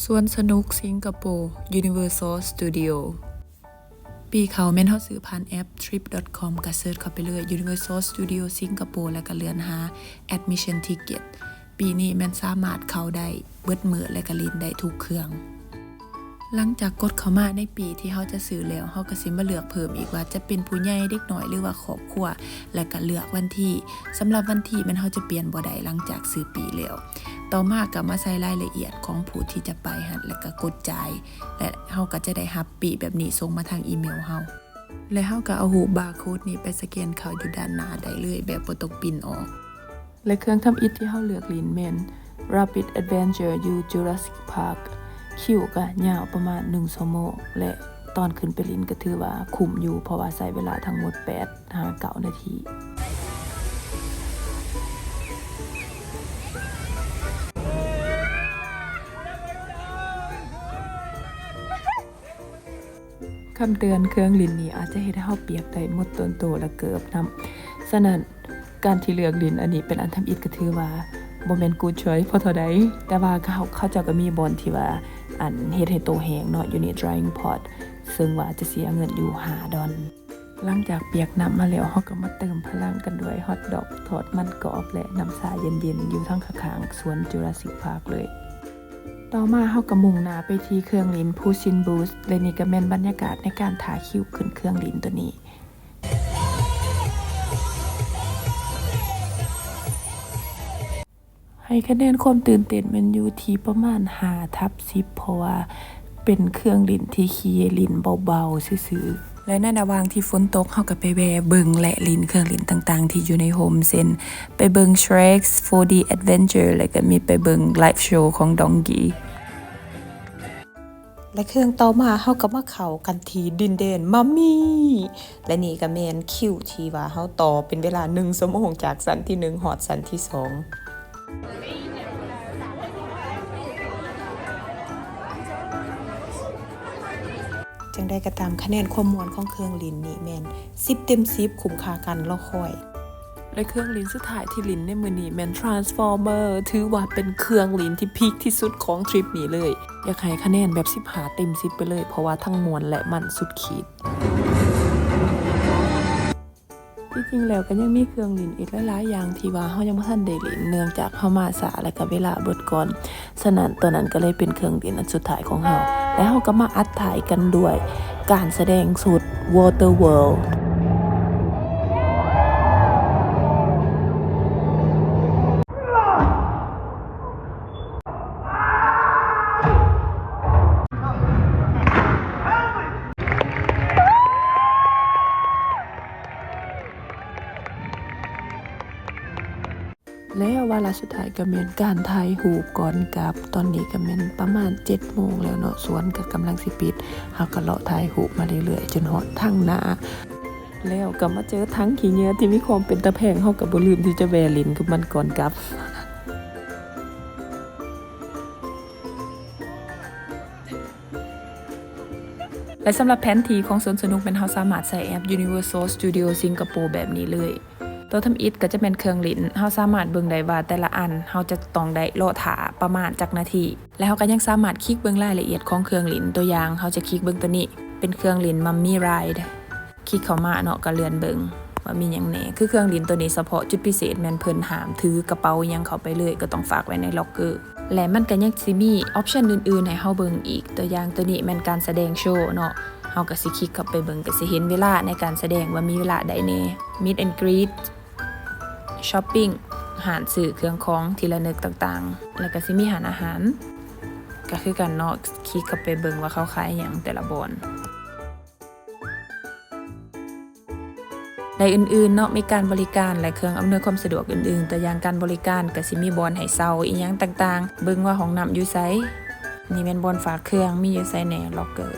ສວນສະໜຸກສິງກະໂປ Universal Studio ປີ້ເຂົ້າແມ່ນເຮົາຊື້ຜ່ານແອັບ trip dot com ກະເສີດເຂົ້າໄປເລີຍ Universal Studio Singapore ແລ້ວກະເລື່ອນຫາ admission ticket. ປີ້ນີ້ແມ່ນສາມາດເຂົ້າໄດ້ເບິດມື້ ແລະກະຫຼິ້ນໄດ້ທຸກເຄື່ອງ. ຫຼັງຈາກກົດເຂົ້າມາໃນປີ້ທີ່ເຮົາຈະຊື້ແລ້ວ ເຮົາກະຊິມາເລືອກເພີ່ມອີກວ່າຈະເປັນຜູ້ໃຫຍ່ ເດັກນ້ອຍ ຫຼືວ່າຄອບຄົວ ແລະກະເລືອກວັນທີ. ສຳລັບວັນທີແມ່ນເຮົາຈະປ່ຽນບໍ່ໄດ້ຫຼັງຈາກຊື້ປີ້ແລ້ວ. ຕໍ່ມາກະມາໃສ່ລາຍລະອຽດຂອງຜູ້ທີ່ຈະໄປຫັ້ນ ແລະກະກົດຈ່າຍ ແລະເຮົາກະຈະໄດ້ຮັບປີ້ແບບນີ້ສົ່ງມາທາງອີເມວເຮົາ ແລະເຮົາກະເອົາຮູບບາໂຄດນີ້ໄປສະແກນເຂົ້າຢູ່ດ້ານໜ້າໄດ້ເລີຍ ແບບບໍ່ຕ້ອງປິ່ນອອກ. ແລະເຄື່ອງທຳອິດທີ່ເຮົາເລືອກຫຼິ້ນແມ່ນ Rabbit Adventure ຢູ່ Jurassic Park. ຄິວກະຍາວປະມານໜຶ່ງຊົ່ວໂມງ ແລະຕອນຂຶ້ນໄປຫຼິ້ນກະຖືວ່າຄຸ້ມຢູ່ ເພາະວ່າໃຊ້ເວລາທັງໝົດແປດຫາເກົ້ານາທີ. ຄຳເຕືອນ, ເຄື່ອງຫຼິ້ນນີ້ອາດຈະເຮັດໃຫ້ເຮົາປຽກໄດ້ໝົດຕົນໂຕ ແລະ ເກີບນຳ. ສະນັ້ນ, ການທີ່ເລືອກຫຼິ້ນອັນນີ້ເປັນອັນທຳອິດ ກໍຖືວ່າບໍ່ແມ່ນ good choice ພໍເທົ່າໃດ. ແຕ່ວ່າເຂົາ, ເຂົາເຈົ້າກໍມີບ່ອນທີ່ວ່າ ອັນ ເຮັດໃຫ້ໂຕແຫ້ງເນາະ, ຢູ່ໃນ drying pot ເຊິ່ງວ່າຈະເສຍເງິນຢູ່ຫ້າດອນ. ຫຼັງຈາກປຽກນ້ຳມາແລ້ວ, ເຮົາກໍມາເຕີມພະລັງກັນດ້ວຍ hot dog ທອດມັນກອບ ແລະ ນ້ຳຊາເຢັນໆ ຢູ່ທາງຂ້າງໆ ສວນ Jurassic Park ເລີຍ. ຕໍ່ມາເຮົາກໍມຸ່ງໜ້າໄປທີ່ເຄື່ອງຫຼິ້ນ Puss in Boots ແລະ ນີ້ກໍແມ່ນບັນຍາກາດໃນການຖ້າຄິວຂຶ້ນເຄື່ອງຫຼິ້ນໂຕນີ້. ໃຫ້ຄະແນນຄວາມຕື່ນເຕັ້ນແມ່ນຢູ່ທີ່ປະມານຫ້າທັບສິບ ເພາະວ່າເປັນເຄື່ອງຫຼິ້ນທີ່ຂີ່ຫຼິ້ນເບົາໆຊື່ໆ. ແລະ ໃນລະຫວ່າງທີ່ຝົນຕົກ ເຮົາກໍໄປແວ່ເບິ່ງ ແລະ ຫຼິ້ນເຄື່ອງຫຼິ້ນຕ່າງໆທີ່ຢູ່ໃນຮົ່ມ ເຊັ່ນ ໄປເບິ່ງ Shrek's four D Adventure ແລະ ກໍມີໄປເບິ່ງ live show ຂອງ Donkey. ແລະ ເຄື່ອງຕໍ່ມາ ເຮົາກໍມາເຂົ້າກັນທີ່ດິນແດນ Mummy ແລະ ນີ້ກໍແມ່ນຄິວທີ່ວ່າເຮົາຕໍ່ເປັນເວລາໜຶ່ງຊົ່ວໂມງ ຈາກຊັ້ນທີໜຶ່ງຮອດຊັ້ນທີສອງ. ຈັ່ງໃດກໍຕາມ, ຄະແນນຄວາມມ່ວນຂອງເຄື່ອງຫຼິ້ນນີ້ແມ່ນສິບເຕັມສິບ, ຄຸ້ມຄ່າການລໍຄອຍ. ແລະ ເຄື່ອງຫຼິ້ນສຸດທ້າຍທີ່ຫຼິ້ນໃນມື້ນີ້ແມ່ນ Transformer ຖືວ່າເປັນເຄື່ອງຫຼິ້ນທີ່ພີກທີ່ສຸດຂອງທຣິບນີ້ເລີຍ. ຢາກໃຫ້ຄະແນນແບບສິບຫ້າເຕັມສິບໄປເລີຍ, ເພາະວ່າທັງມ່ວນ ແລະ ມັນສຸດຂີດ. ທີ່ຈິງແລ້ວກໍຍັງມີເຄື່ອງຫຼິ້ນອີກຫຼາຍໆຢ່າງທີ່ວ່າເຮົາຍັງບໍ່ທັນໄດ້ຫຼິ້ນ ເນື່ອງຈາກເຮົາມາຊ້າ ແລະ ກໍເວລາເບິດກ່ອນ. ສະນັ້ນ ໂຕນັ້ນກໍເລີຍເປັນເຄື່ອງຫຼິ້ນອັນສຸດທ້າຍຂອງເຮົາ ແລະ ເຮົາກໍມາອັດທ້າຍກັນດ້ວຍການສະແດງຊຸດ Water World. ແລ້ວວາລະສຸດທ້າຍກໍແມ່ນການຖ່າຍຮູບກ່ອນກັບ. ຕອນນີ້ກໍແມ່ນປະມານເຈັດໂມງແລ້ວເນາະ, ສວນກໍກຳລັງຊິປິດ. ເຮົາກໍເລາະຖ່າຍຮູບມາເລື້ອຍໆ ຈົນຮອດທາງໜ້າ. ແລ້ວກໍມາເຈີຖັງຂີ້ເຫຍື້ອທີ່ມີຄວາມເປັນຕາແພງ, ເຮົາກໍບໍ່ລືມທີ່ຈະແວ່ຫຼິ້ນກັບມັນກ່ອນກັບ. ແລະ ສຳລັບແຜນທີ່ຂອງສວນສະໜຸກແມ່ນເຮົາສາມາດໃຊ້ແອັບ Universal Studio Singapore ແບບນີ້ເລີຍ. ໂຕທຳອິດກໍຈະແມ່ນເຄື່ອງຫຼິ້ນ, ເຮົາສາມາດເບິ່ງໄດ້ວ່າແຕ່ລະອັນເຮົາຈະຕ້ອງໄດ້ລໍຖ້າປະມານຈັກນາທີ ແລະ ເຮົາກໍຍັງສາມາດຄລິກເບິ່ງລາຍລະອຽດຂອງເຄື່ອງຫຼິ້ນ. ຕົວຢ່າງ, ເຮົາຈະຄລິກເບິ່ງໂຕນີ້ ເປັນເຄື່ອງຫຼິ້ນ Mummy Ride. ຄລິກເຂົ້າມາເນາະ, ກໍເລື່ອນເບິ່ງວ່າມີຫຍັງແດ່. ຄືເຄື່ອງຫຼິ້ນໂຕນີ້ສະເພາະຈຸດພິເສດແມ່ນເພິ່ນຫ້າມຖືກະເປົາຫຍັງເຂົ້າໄປເລີຍ, ກໍຕ້ອງຝາກໄວ້ໃນ locker. ແລະ ມັນກໍຍັງຊິມີ option ອື່ນໆໃຫ້ເຮົາເບິ່ງອີກ. ຕົວຢ່າງໂຕນີ້ແມ່ນການສະແດງໂຊເນາະ, ເຮົາກໍຊິຄລິກເຂົ້າໄປເບິ່ງ, ກໍຊິເຫັນເວລາໃນການສະແດງວ່າມີເວລາໃດແດ່. Meet and greet, shopping, ຮ້ານຊື້ເຄື່ອງຂອງທີ່ລະນຶກຕ່າງໆ, ແລ້ວກໍຊິມີຮ້ານອາຫານ ກໍຄືກັນເນາະ, ຄລິກເຂົ້າໄປເບິ່ງວ່າເຂົາຂາຍຫຍັງແຕ່ລະບ່ອນ. ແລະ ອື່ນໆເນາະ, ມີການບໍລິການ ແລະ ເຄື່ອງອຳນວຍຄວາມສະດວກອື່ນໆ. ຕົວຢ່າງການບໍລິການກໍຊິມີບ່ອນໃຫ້ເຊົ່າອີ່ຫຍັງຕ່າງໆ, ເບິ່ງວ່າຫ້ອງນ້ຳຢູ່ໃສ. ນີ້ແມ່ນບ່ອນຝາກເຄື່ອງ, ມີຢູ່ໃສແດ່ locker.